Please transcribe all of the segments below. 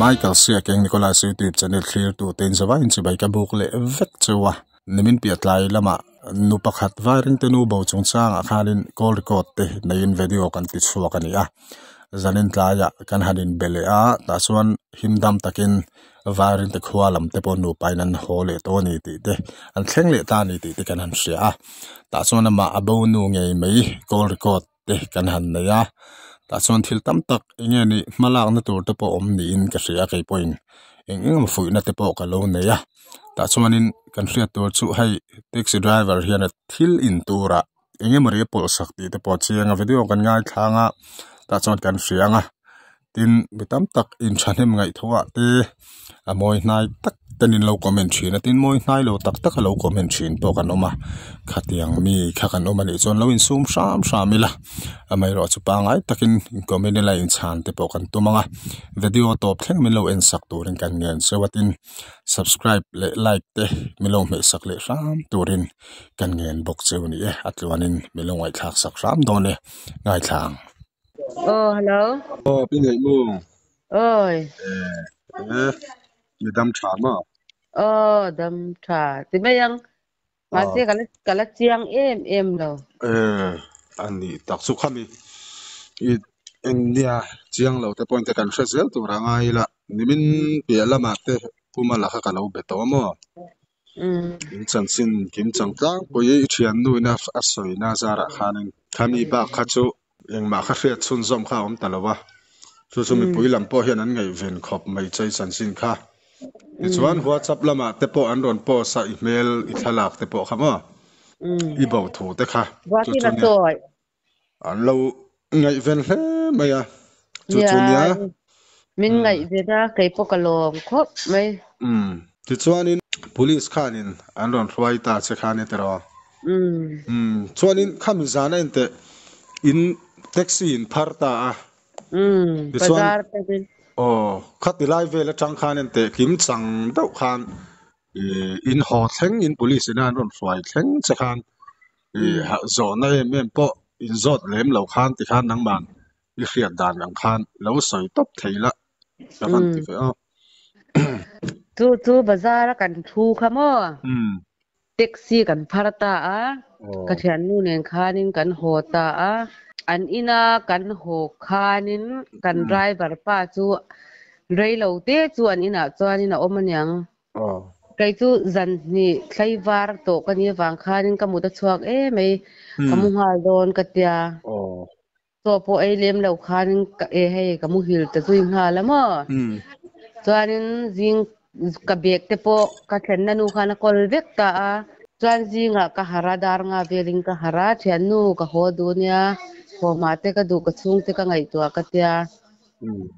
Michael Siakeng Nicholas YouTube channel thlirtu te in zavaiin chibai ka buk leh vek cheu a. Nimin piah tlai lamah nu pakhat Vairengte nu bo chungchangah khanin call record te neiin video kan ti chhuak a ni a. Zanin tlaiah kan han inbe leh a, tah chuan himdam takin Vairengte khua lam te pawh nupa in an haw leh tawh a ni tih te, an thleng leh ta a ni tih te kan han hria a. Tah chuan amah a bo nu ngei mai call record te kan han nei a tah chuan thil tam tak eng nge nih hma lakna tur te pawh awm niin ka hria a kei pawhin eng eng emaw fuihna te pawh ka lo nei a tah chuanin kan hriat tur chu hei taxi driver hian a thil in turah eng emaw ri a pawlh sak tih te pawh a chiang a video kan ngaithlang a tah chuan kan hria ang a. Tin, mi tam tak in thahnem ngaihthawhah te a mawi hnai tak ten in lo comment thin a, tin mawi hnai lo tak tak a lo comment thin pawh kan awm a, khatiang mi kha kan awm a nih chuan lo insum hram hram ila, amaherawh chu pangngai takin in comment ila inchhan te pawh kan tum ang a, video tawp thleng min lo en sak turin kan ngen cheu a, tin subscribe leh like te min lo hmeh sak leh hram turin kan ngen bawk cheu a ni e, a tluanin min lo ngaihthlak sak hram dawn e, ngaithla ang. Oh, hello. Oh, pi ngeih mu. Oi. Eh, eh, mi dam tha ma. Oh, dam tha. Ti mai ang. Mahse Oh. ka la ka la chiang em em lo. Eh, ani tak chu khami. I eng nia chiang lo te point te kan hre zel tur a ngai ila. Nimin piah lamah te puma la kha ka lo be tawh a maw. In chanchin kim chang tlangpui i thiannu ina a sawina zarah khanin khami bak kha chu Engmah kha hriat chhunzawm kha a awm ta lo a, chu chu mipui lam pawh hian an ngaihven khawp mai chei chanchin kha. Tichuan WhatsApp lamah te pawh an rawn post a, i hmel, i thlalak te pawh kha maw, i bo thu te kha chu chu nia an lo ngaihven hle mai a, chu chu nia. Min ngaihven a, kei pawh ka lawm khawp mai. Tichuanin Police khanin an rawn hruai ta che kha nia tiraw? Umm chuanin khami zan a inteh in taxi in phar ta a. Tichuan aw khati lai vel atang khan inteh kim chang deuh khan in haw thleng in police ina an rawn hruai thleng che khan zawhna em em pawh in zawt lem lo khan tikhan nangman i hriat dan ang khan lo sawi tawp thei la ka van ti ve aw. Chu chu bazar a kan thu kha maw? Taxi kan phar ta a, ka thiannu nen khanin kan haw ta a. An ina kan haw khanin kan driver pa chu rei lo te chu an inah chuanin a awm aniang. Kei chu zan hnih thlei var tawh ka nih avang khanin ka mut a chhuak em mai, ka mu nghal dawn ka tia. Chaw pawh ei lem lo khanin ka e hei ka muhil ta zui nghal a maw. Chuanin zing ka bag te pawh ka thlenna nu khan a kawl vek ta a. Chuan zingah ka harh a, dar nga velin ka harh a, thiannu ka haw duh nia, haw hma te ka duh ka chhungte ka ngaihtuah ka tia.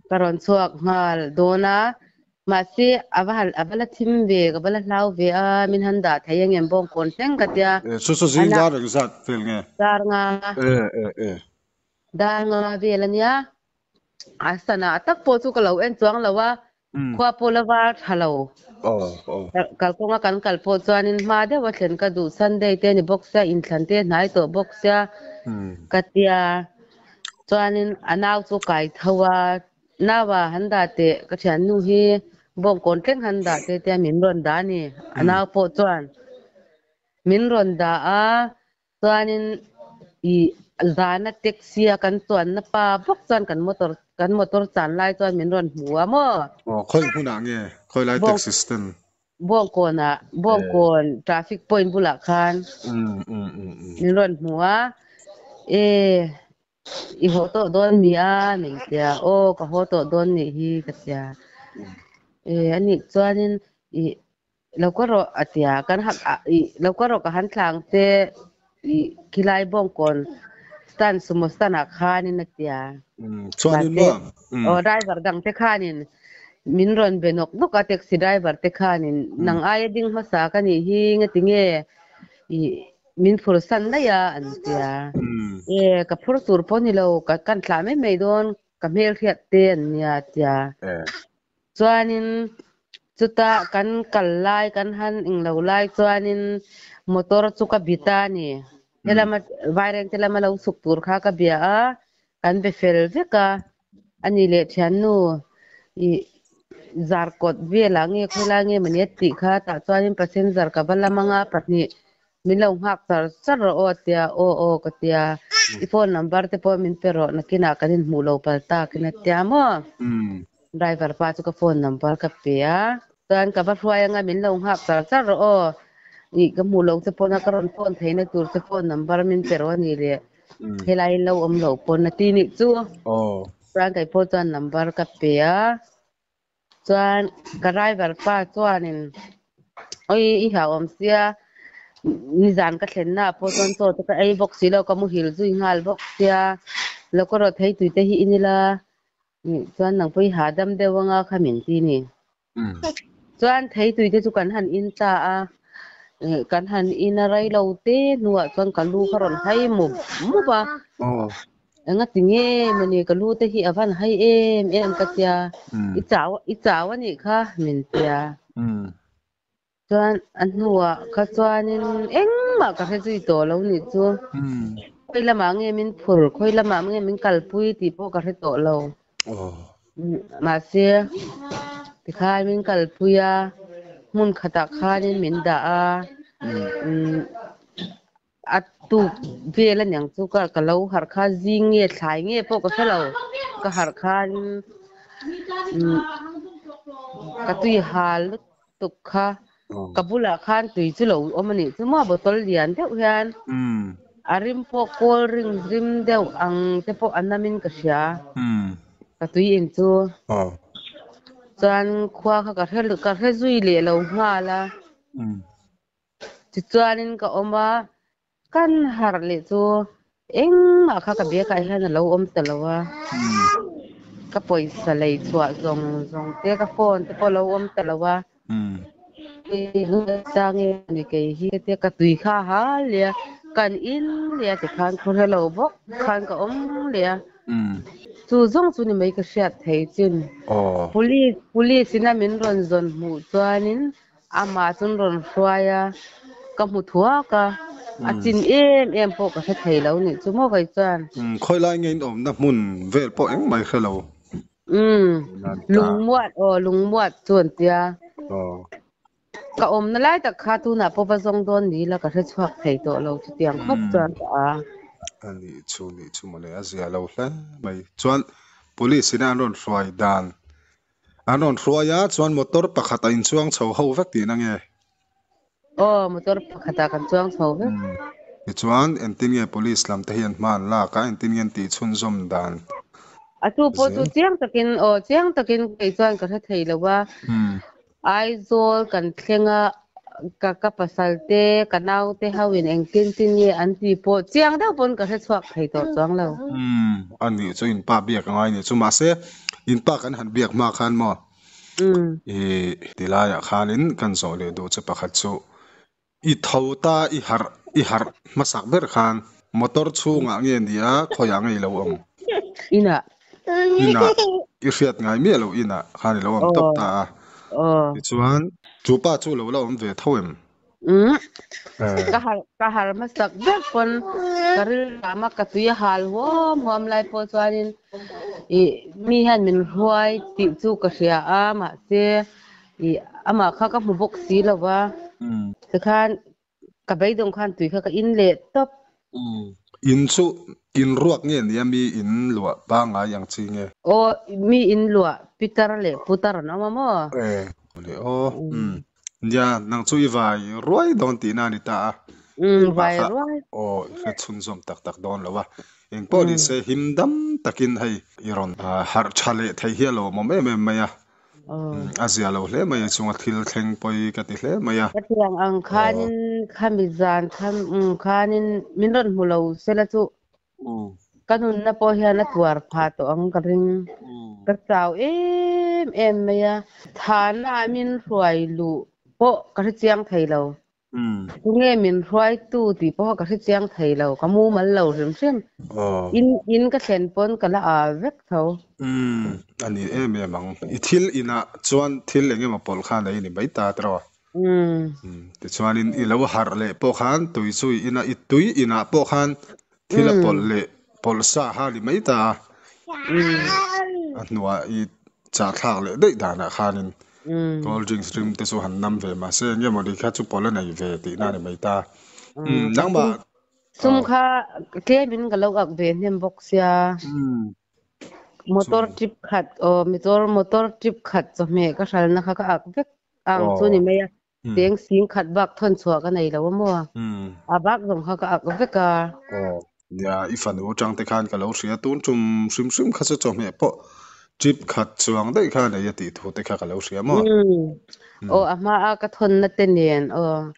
Ka rawn chhuak nghal dawn a, Mahse, a va han, a va la thim ve, ka va la hlau ve a, min han dah thei angem bawngkawn thleng ka tia. E, chu chu zing dar eng zat vel nge? Dar nga. E, e, e. Dar nga vel a nia. A sana tak pawh chu ka lo en chuang lo a, khua pawh la var tha lo. Aw, aw. Kalkawnga kan kal pawh chuanin hma deuh a thlen ka duh, Sunday te a ni bawk sia, inthlan te a hnai tawh bawk sia ka tia. Chuanin a nau chu kai tho a, Naua han dah teh, ka thiannu hi bawngkawn thleng han dah teh tia min rawn dah a ni. A nau pawh chuan min rawn dah a, chuanin ih zana taxi a kan chuanna pa bawk chuan kan motor kan motor chan lai chuan min rawn hmu a maw? Aw, khawi hmunah nge? Khawi lai taxi stand? Bawngkawnah, Bawngkawn traffic point bulah khan min rawn hmu a, e. I haw tawh dawn mi a min tia aw ka haw tawh dawn nih hi ka tia e anih chuanin i lo ka rawh a tia kan han i lo ka rawh ka han thlang che i khilai bawngkawn stand sumo stand ah khanin a tia chuanin maw aw driver dang te khanin min rawn be nawk nawk a taxi driver te khanin nang aia ding hmasa ka nih hi ngatinge i Min phur san daih a an tia. E ka phur tur pawh ni lo ka kan thlah mai mai dawn ka hmelhriat te an nia a tia. Chuanin chuta kan kal lai kan han englo lai chuanin motor chu ka bi ta a ni. Helama Vairengte lama lo chhuk tur kha ka bia a, kan be fel vek a. Ani leh thiannu i Zarkawt velah nge khawilai nge mawni a tih kha tah chuanin passenger ka va lam anga pahnih min lo nghak char char rawh aw a tia, aw aw ka tia, i phone number te pawh min pe rawh nakinah kan inhmuh lo pal takin a tia maw? Driver pa chu ka phone number ka pe a, chuan ka va hruai anga min lo nghak char char rawh aw, ih ka hmuh loh che pawn a ka rawn phone theihna tur che phone number min pe rawh a ni le, helai in lo awm loh pawn a ti nih chu. Chuan kei pawh chuan number ka pe a, chuan ka driver pa chuanin oi i hlauhawm sia nizan ka thlenna ah pawh chuan chaw te ka ei bawk si lo ka muhil zui nghal bawk sia lo ka rawt thei tui te hi in ila chuan nang pawh i hahdam deuh anga kha min ti ni. Chuan thei tui te chu kan han in ta a, kan han in a rei lo te hnuah chuan ka lu kha rawn hai mup mup a. Enga ti nge mawni ka lu te hi a van hai em em ka tia, i chau i chau a nih kha min tia. Chuan a hnuah kha chuanin engmah ka hre zui tawh lo nih chu. Khawi lamah nge min phur, khawi lamah nge min kalpui tih pawh ka hre tawh lo. Mahse, tikhan min kalpui a, hmun khatah khanin min dah a, a tuk vel aniang chu ka ka lo harh kha zing nge thlai nge pawh ka hre lo, ka harh khan ka tui hal lutuk kha ka bulah khan tui chu lo awm a nih chu maw bottle lian deuh hian a rim pawh cold drink rim deuh ang te pawh a nam in ka hria ka tui in chu chuan khua kha ka hre ka hre zui leh lo nghal a tichuanin ka awm a kan harh leh chu engmah kha ka biakah hian a lo awm ta lo a ka pawisa lei chhuah zawng zawng te ka phone te pawh a lo awm ta lo a nge ni kei hi te ka tui kha a hal leh a kan in leh a tikhan khaw hre lo bawk khan ka awm leh a chu zawng chu ni mai ka hriat thei chin police police ina min rawn zawn hmuh chuanin Amah chuan rawn hruai a, ka hmu thuak a, a chin em em pawh ka hre thei lo nih chu maw kei chuan. Khawi lai nge in awmna hmun vel pawh engmah i hre lo. Umm, lungmuat aw lungmuat chu an tia. Ka awmna lai tak kha tunah pawh va zawng dawn ni ila ka hre chhuak thei tawh lo chutiang khawp chuan ka a. A nih chu nih chu mawle a zia lo hle mai. Chuan police ina an rawn hruai dan An rawn hruai a, chuan motor pakhat a inchuang chho ho vek tihna nge? Aw, motor pakhatah kan chuang chho vek. Tichuan, engtin nge police lam te hian hma an lak a, engtin nge an tihchhunzawm dan A chu pawh chu zel? chiang takin, aw chiang takin kei chuan ka hre thei lo a. Aizawl kan thleng a, ka ka pasal te, ka nau te ho in engtin tin nge an tih pawh chiang deuh pawn ka hre chhuak thei tawh chuang lo. Umm, a nih chu in pa biak a ngai nih chu. Mahse, in pa kan han biak hma khan maw i ti laiah khanin kan zawh leh duh che pakhat chu i tho ta i harh i harh hmasak ber khan motor chhungah nge ni a khawiah nge i lo awm? Inah. Inah i hriat ngai miah loh inah khan i lo awm tawp ta a. Tichuan, chu pa chu lo la awm ve tho em? Umm. Ka har ka har hmasak ber pawn ka rilram a ka tui a hal huam huam lai pawh chuanin ih mi hian min hruai tih chu ka hria a mahse ih amah kha ka hmu bawk si lo va. Tikhan Ka beidawng khan tui kha ka in leh tawp. Umm. In chu in ruak nge nia mi in luah pangngai ang chi nge? Aw, mi in luah Peter leh Putar an awm a maw? E, le aw. Umm. Nia, nang chu i vai ruai dawn tihna a ni ta a. Umm, vai ruai. Aw, i hre chhunzawm tak tak dawn lo a. Engpawh ni se him dam takin hei i rawn harh tha leh thei hi a lawmawm em em mai a. A zia lo hle mai a chunga thil thleng pawi ka ti hle mai a. Ka tiang ang khanin khami zan khanin min rawn hmu lo sela chu ka nunna pawh hian a tuar phah tawh ang ka ring. Ka chau em em mai a, thana min hruai luh pawh ka hre chiang thei lo. Tunge min hruaitu tih pawh ka hre chiang thei lo, ka mumal lo hrim hrim. In in ka thlen pawn ka la aa vek tho. Umm, a ni em em ang. I thil inah chuan thil eng emaw pawlh khan ei ni mai ta tiraw? Umm. Tichuanin i lo harh leh pawh khan tui chu i ina, i tui inah pawh khan thil a pawlh leh pawlh sa ha ni mai ta a. A hnuah i. Chah thlak leh daih danah khanin cold drinks rim te chu han nam ve mahse eng nge mawni kha chu pawlh a nei ve tihna a ni mai ta. Umm nangmah Sum kha tlemin ka lo ak ve hnem bawk sia. Motor trip khat aw motor motor trip khat chawhmeh ka hralna kha ka ak vek ang chu ni mai a. Cheng sing khat bak thawn chhuah ka nei lo a maw? A bak zawng kha ka ak vek a. Aw, nia, i fanu atang te khan ka lo hria tun tum hrim hrim kha chu chawhmeh pawh trip khat chuang daih kha nei a tih thu te kha ka lo hria maw? Aw, a hma a ka thawnna te nen aw.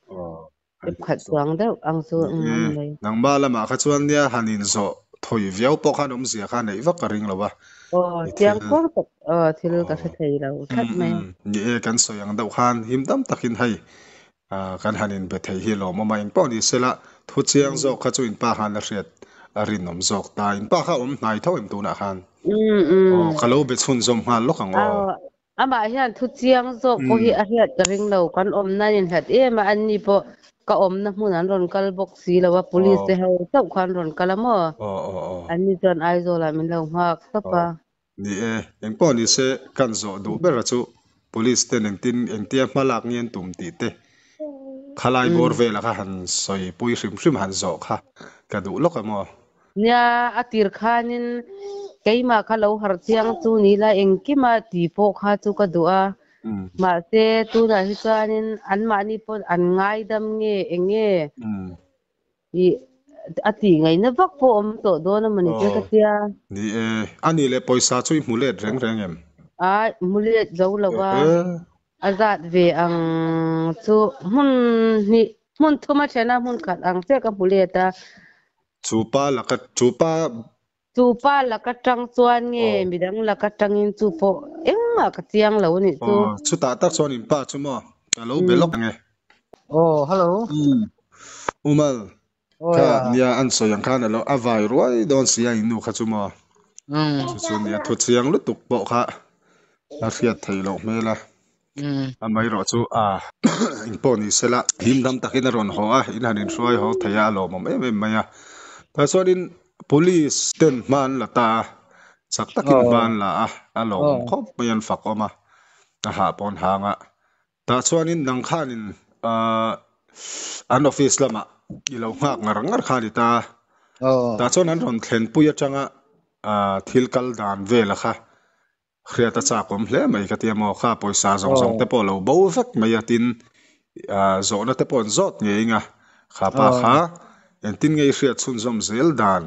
Trip khat chuang deuh ang chu ni e, nangmah lamah kha chuan nia han inzawh thawi viau pawh khan awmzia kha neih vak ka ring lo a. Aw, chiang kuang tak aw thil ka hre thei lo tlat mai a. Ni e, kan sawi ang deuh khan him dam takin hei kan han inbe thei hi lawmawm a, engpawh ni sela thu chiang zawk kha chu inpa khan a hriat a rinawm zawk ta. Inpa kha awm hnai tho em tunah khan? Aw, ka lo be chhunzawm nghal lawk ang aw. Amah hian thu chiang zawk pawh hi a hriat ka ring lo. Kan awmna an inhlat em a, anni pawh ka awmna hmun an rawn kal bawk si lo a, police te ho chauh kha an rawn kal a maw? Anni chuan Aizawlah min lo nghak tawp a. Ni e, engpawh ni se kan zawh duh ber a chu police ten engtin engtia hma lak nge an tum tih te khalai bawr velah kha han sawi pui hrim hrim han zawh kha ka duh lawk a maw? Nia, a tir khanin keimah kha lo harh chiang chu ni la engkima ti pawh kha chu ka duh a. Mahse, tunah hi chuanin anmahni pawh an ngaidam nge eng nge i a tih ngaihna vak pawh awm tawh dawn a mawni te ka tia. Ni e, a nih leh pawisa chu i hmu let reng reng em? Ai, hmu let zo lo a, a zat ve ang chu hmun hnih, hmun thum a then a, hmun khat ang chiah ka hmu let a. Chu pa laka, chu pa. Chu pa laka tang chuan nge midang laka tangin chu pawh engmah ka chiang lo anih chu. Aw, chutah tak chuan in pa chu maw? Ka lo be lawk ang e. Aw, hello. Umm, Umal, kha nia an sawi ang khan alo a vai ruai dawn si a in nu kha chu maw? Chu chu nia thu chiang lutuk pawh kha a hriat theih loh hmel a. Amaherawh chu a engpawh ni sela him dam takin a rawn haw a, in han inhruai haw thei a, a lawmawm em em mai a. Tah chuanin police ten hma an la ta a, chak takin hma an la a, a lawmawm khawp mai an fakawm a, a hah pawh an hang a. Tah chuanin nang khanin ahh an office lamah i lo nghak ngar ngar kha a ni ta a, tah chuan an rawn thlenpui atanga ahh thil kal dan vela kha Hriat a chak awm hle mai ka tia maw, kha pawisa zawng zawng te pawh lo bo vek mai a tin zawhna te pawh an zawt ngei eng a, kha pa kha engtin nge i hriat chhunzawm zel dan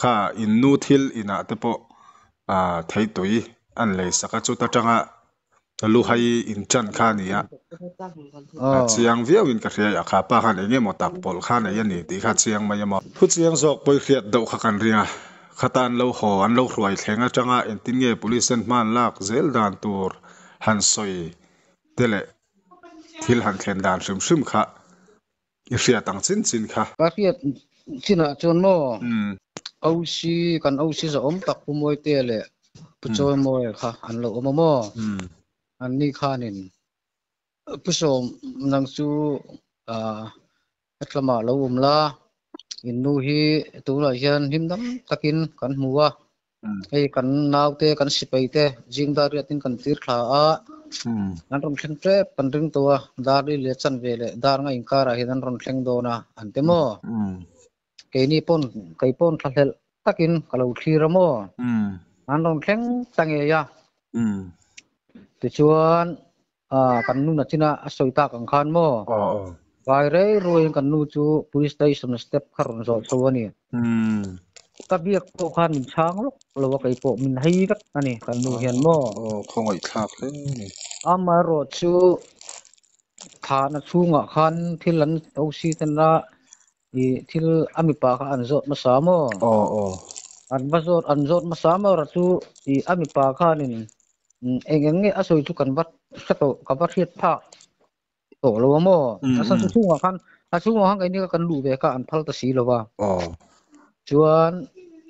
kha in nu thil inah te pawh theitui an lei sak a chuta tanga luhai in chan kha a ni a, a chiang viau in ka hria a kha pa khan eng emaw tak pawlh kha nei a ni tih kha a chiang mai a maw. Thu chiang zawk pawi hriat deuh kha kan ring a. Khata an lo haw, an lo hruai thleng atanga engtin nge police ten hma an lak zel dan tur han sawi te leh thil han thlen dan hrim hrim kha i hriat ang chin chin kha. Ka hriat chinah chuan maw OC, kan OC zahawm tak Pu Mawitea leh Pu Chawimawia kha an lo awm a maw? Anni khanin Pu Sawm nang chu Hetlamah lo awm la, in nu hi tunah hian hlim dam takin kan hmu a, hei kan naute kan sipai te zing dar riatin kan tir thla a, an rawn thleng tep kan ring tawh a, dar li leh chan ve leh dar nga inkarah hian an rawn thleng dawn a an ti maw? Keini pawn kei pawn thlahlelh takin ka lo thlir a maw? An rawn thleng ta ngei a, tichuan kan nu nachina a sawi tak ang khan maw? Vai rei ruaiin kan nu chu police station step kha rawn zawh chho a ni. Ka biak pawh khan min chhang lawk lo a kei pawh min hei vek a ni kan nu hian maw? Aw khawngaihthlak hle a ni. Amaherawh chu thahna chhungah khan thil an OC ten a i thil a mipa kha an zawt hmasa maw? Aw aw. An va zawt an zawt hmasa maw ra chu i a mipa khanin eng eng nge a sawi chu kan va hre tawh ka va hriat phak tawh lo a maw? A chhan chu chhungah khan a chhungah khan keini kha kan luh ve kha an phal ta si lo va. Aw. Chuan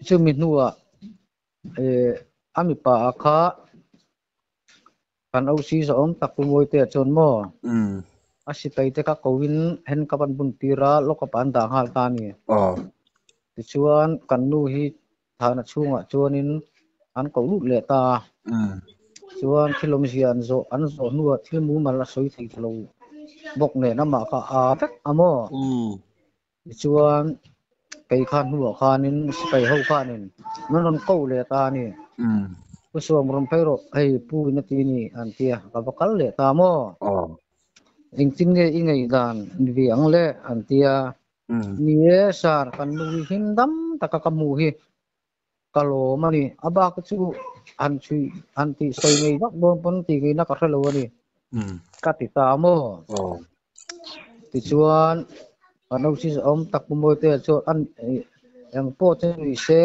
chumi hnuah e a mipa kha Kan OC zawhawm tak Pu Mawitea chuan maw? A sipai te kha koin handcuff an bun tir a, lock-up ah an dah nghal ta a ni. Tichuan kan nu hi thahna chhungah chuanin an ko lut leh ta a. Chuan thil awmzia an zawh an zawh hnuah thil mumal a sawi thei ta lo bawk nen amah kha a vek a maw? Tichuan kei khan hnuah khanin sipai ho khanin min rawn ko leh ta a ni. Pu Suam rawn phei rawh, hei pu in a ti a ni an ti a, ka va kal leh ta maw? Engtin nge i ngaihdan ni ve ang le an ti a. Ni e sir, kan nu hi him dam taka ka hmuh hi ka lawm a ni. A bak chu han chhui han tih sawi ngei vak dawn pawn tih ngeina ka hre lo a ni. Ka ti ta maw? Tichuan kan OC awm tak Pu Mawitea chuan an eng pawh chu ni se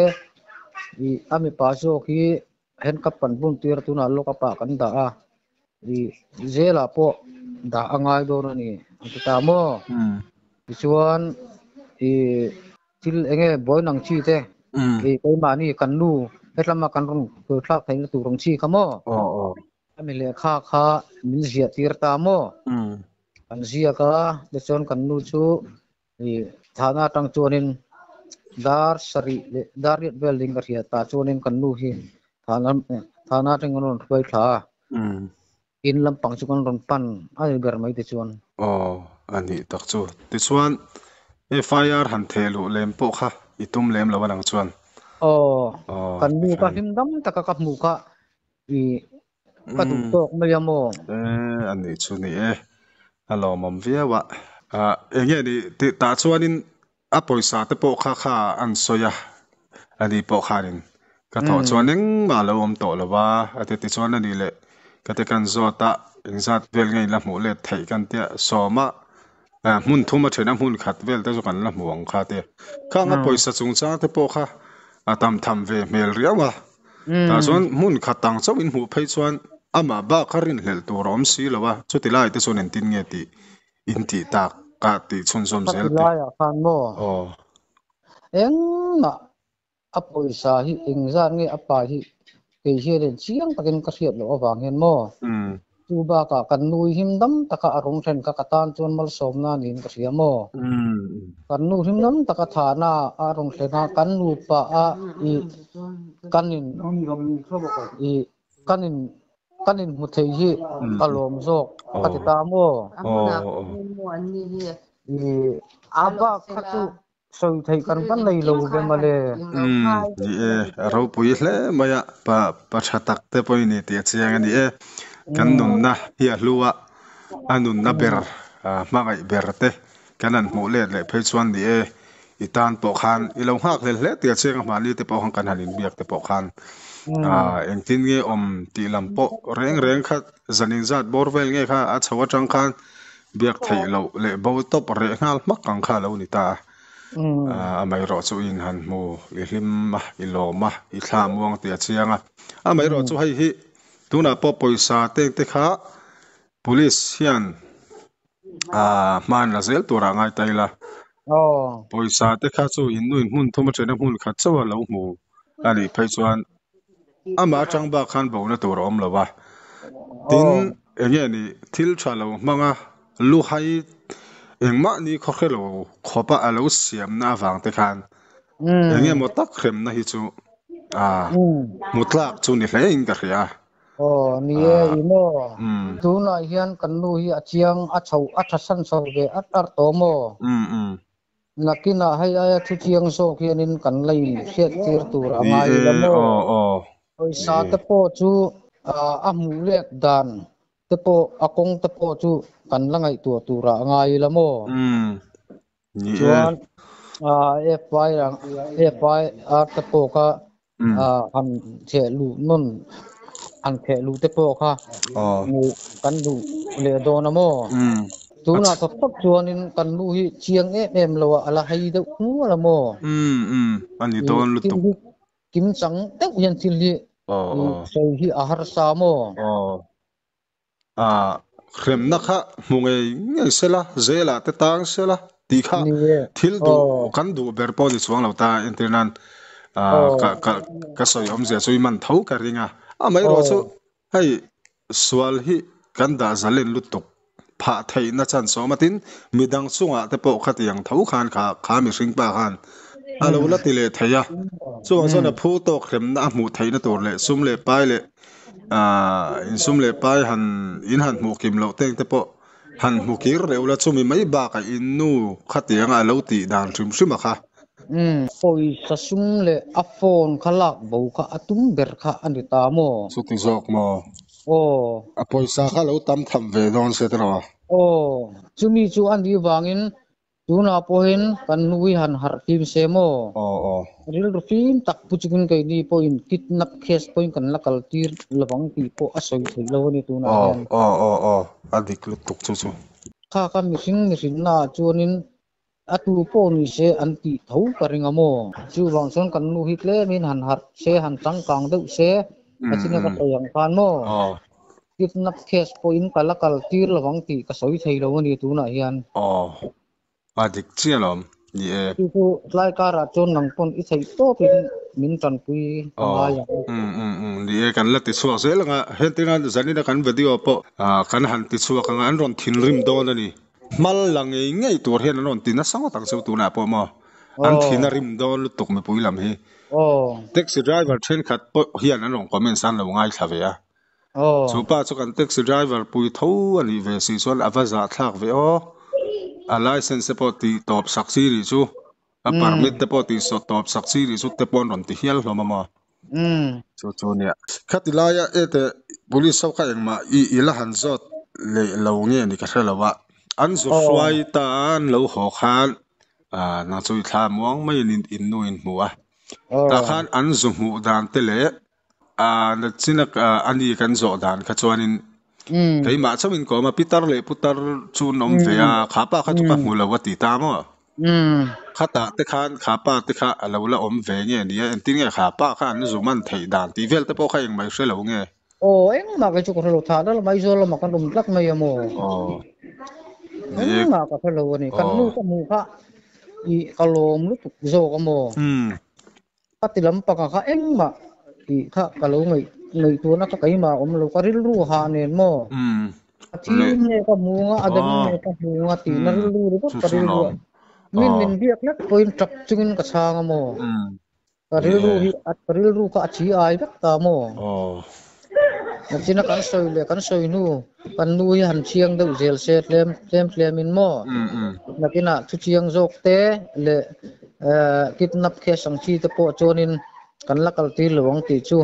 ih a mipa zawk hi handcuff kan bun tir a tunah lock up ah kan dah a ih zelah pawh dah a ngai dawn a ni a ti ta maw? Tichuan ih Thil eng nge buai nang chi te i keimahni kan nu hetlama kan rawn tur thlak theihna tur ang chi kha maw? A mi lehkha kha min ziah tir ta maw? Kan ziak a, tichuan kan nu chu i thahna atang chuanin dar sarih leh dar riat vel ding ka hria ta chuanin kan nu hi thahna thahna atangin kan rawn hruai thla a. In lampang chu kan rawn pan a ni ber mai tichuan. Aw, a nih tak chu. Tichuan, FIR han theh luh lem pawh kha i tum lem lo a nang chuan. Aw, kan nu ka hlim dam taka ka hmuh kha i ka duh tawk mai a maw? E, a nih chu ni e. A lawmawm viau a. Eng nge ni tih tah chuanin A pawisa te pawh kha kha an sawi a, ani pawh khanin ka thawh chuan engmah a lo awm tawh lo va, a ti tichuan a nih leh ka ti kan zawt a, engzat vel nge in la hmuh let theih kan tia sawm a, hmun thum a then a hmun khat vel te chu kan la hmu ang kha tia. Khang a pawisa chungchang te pawh kha a tam tham ve hmel riau a, tah chuan hmun khat ang chauh in hmuh phei chuan amah bak kha rinhlelh tur a awm si lo a, chuti lai te chuan engtin nge tih In tih tak ka tih chhunzawm zel te. Khati laiah khan maw? Aw. Engmah a pawisa hi engzat nge a pa hi kei hian in chiang takin ka hriat loh avang hian maw? Chu bakah kan nu hi him dam taka a rawn thlen kha ka tan chuan malsawmna niin ka hria maw? Kan nu him dam taka thahna a rawn thlen a, kan nupa a i kan in i Kan in kan in hmu thei hi ka lawm zawk ka ti ta maw? I a bak kha chu sawi theih kan va nei lo ve mawle. Ni e, a ropui hle mai a, pa pa tha tak te pawh i ni tih a chiang a ni e. Kan nunna hi a hlu a, a nunna ber hmangaih ber te kan han hmuh let leh phei chuan ni e, i tan pawh khan i lo nghak hlel hle tih a chiang a, mahni te pawh khan kan han inbiak te pawh khan ah engtin nge awm tih lam pawh reng reng kha zan inzat bawr vel nge kha a chho atang khan biak theih loh leh bo tawp reh nghal hmak ang kha a lo ni ta a, ah amaherawh chu i inhan hmu i hlim a, i lawm a, i thla muang tih a chiang a, amaherawh chu hei hi tunah pawh pawisa te te kha Police hian ah hman la zel turah ngai ta ila. Pawisa te kha chu in nuin hmun thum atena hmun khat chauh a lo hmu a nih phei chuan amah atang bak khan bona tur a awm lo va. Tin, eng nge ni thil tha lo hmanga luhai engmah ni khaw hre lo khawpa a lo siamna avang te khan eng nge maw tak hremna hi chu ah hmu tlak chu ni hle in ka hria. Aw, ni e, i maw? Tunah hian kan nu hi a chiang, a chho, a tha san chho ve at at tawh maw? Nakinah hei aia thu chiang zawk hianin kan la in hriat tir tur a ngai ila maw? Pawisa te pawh chu a hmuh let dan te pawh, a kawng te pawh chu kan la ngaihtuah turah a ngai ila maw? Chuan FIR te pawh kha han theh luh nawn han theh luh te pawh kha kan duh leh dawn a maw? Tunah tak tak chuanin kan nu hi chiang em em lo a, a la hei deuh hnual a maw? Thil hi kim chang deuh hian thil hi sawi hi a harsa maw? Ah, hremna kha hmu ngei ngei sela, zelah te tang sela tih kha thil duh kan duh ber pawh ni chuang lo ta entir nan ah ka ka ka sawi awmzia chu i man tho ka ring a, amaherawh chu hei sual hi kan dah zalen lutuk phah theihna chance a awm a tin midang chungah te pawh khatiang tho khan kha kha mihring pa khan a lo la ti leh thei a, chuvang chuan a phu tawk hremna a hmuh theihna tur leh sum leh pai leh. In sum leh pai han in han hmuh kim loh teng te pawh han hmu kir reuh la chumi mai bakah in nu khatianga a lo tih dan hrim hrim a kha. Umm pawisa sum leh a phone kha lak bo kha a tum ber kha a ni ta maw? Chuti zawk maw? Aw. A pawisa kha lo tam tham ve dawn se tiraw? Aw, chumi chu a nih vangin Tunah pawhin kan nui han harh fim se maw? Aw aw. Rilru fim tak pu chungin keini pawhin kidnap case pawhin kan la kal tir lovang tih pawh a sawi theih lo a ni tunah Aw hian. aw aw aw a dik lutuk chu chu. Kha ka mihring mihrinna ah chuanin a tu pawh ni se an tih tho ka ring a maw? Chuvang chuan kan nu hi tlemin han harh se, han changkang deuh se, a china ka sawi ang khan maw? Aw. Kidnap case pawhin ka la kal tir lovang tih ka sawi thei lo a ni tunah hian. Aw, a dik chiah alawm, ni e. Chu chu tlai karah chuan nang pawn i theih tawpin min tanpui ka ngai ang. Aw, um um ni e, kan la ti chhuak zel ang a, hetianga zanina kan video pawh kan han ti chhuak ang a, an rawn thinrim dawn a ni. Hmal la ngei ngei tur hian an rawn ti nasa ngawt ang chu tunah pawh maw, an thin a rim dawn lutuk mipui lam hi. Taxi driver thenkhat pawh hian an rawn comments a an lo ngaithla ve a. Chu pa chu kan taxi driver pui tho a nih ve si chuan a va zahthlak ve aw. A license te pawh tih tawp sak chi nih chu, a permit te pawh tih tawp sak chi nih chu te pawh an rawn ti hial hlawm a maw. Chu chu nia. Khati laia ete police ho kha engmah i i la han zawt leh lo nge ni ka hre lo a. An zu hruai ta an lo haw khan nang chu i thla muang maiin in nu in hmu a. Tah khan an zu hmuh dan te leh Nachina a ni kan zawh dan kha chuanin keimah chauhin ka awm a, pitar leh putar chu an awm ve a, kha pa kha chu ka hmu lo a ti ta maw? Khatah te khan kha pa te kha a lo la awm ve nge nia, engtin nge kha pa kha an zu man theih dan tih vel te pawh kha engmah i hre lo nge? Aw, engmah kei chu ka hre lo, thah dal mai zawl lamah kan awm tlat mai a maw? Aw, ni e. Engmah ka hre lo a ni, kan nu ka hmuh kha i ka lawm lutuk zawk a maw? Ka ti lampang ah kha engmah tih kha ka lo ngaih ngaihtuahna kha keimah a awm lo, ka rilru hah nen maw? A thi nge ka hmu anga a dam nge ka hmu anga tihna rilru ringawt ka rilru ah min min biak hlek pawhin tap chungin ka chhang a maw? Ka rilru hi ka rilru kha a thi ai vek ta maw? Nachina kan sawi leh kan sawi hnu kan nu hi han chiang deuh zel se tlem tlem tlemin maw? Nakinah thu chiang zawk te leh Kidnap case ang chi te pawh chuanin kan la kal tir lo ang tih chu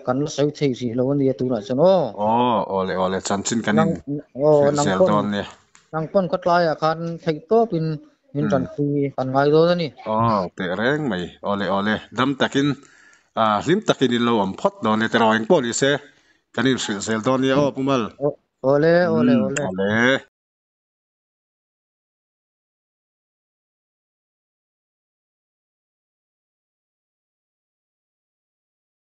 kan la sawi thei rih lo a nia tunah chuan aw. Aw, awle awle chanchin kan in hrilh zel dawn nia. Nang pawn khawtlaiah khan theih tawpin min tanpui kan ngai dawn a ni. Aw, teh reng mai. Awle awle, dam takin hlim takin in lo awm phawt dawn nia tiraw engpawh ni se kan in hrilh zel dawn nia aw Pu Mal. Awle awle awle. Awle.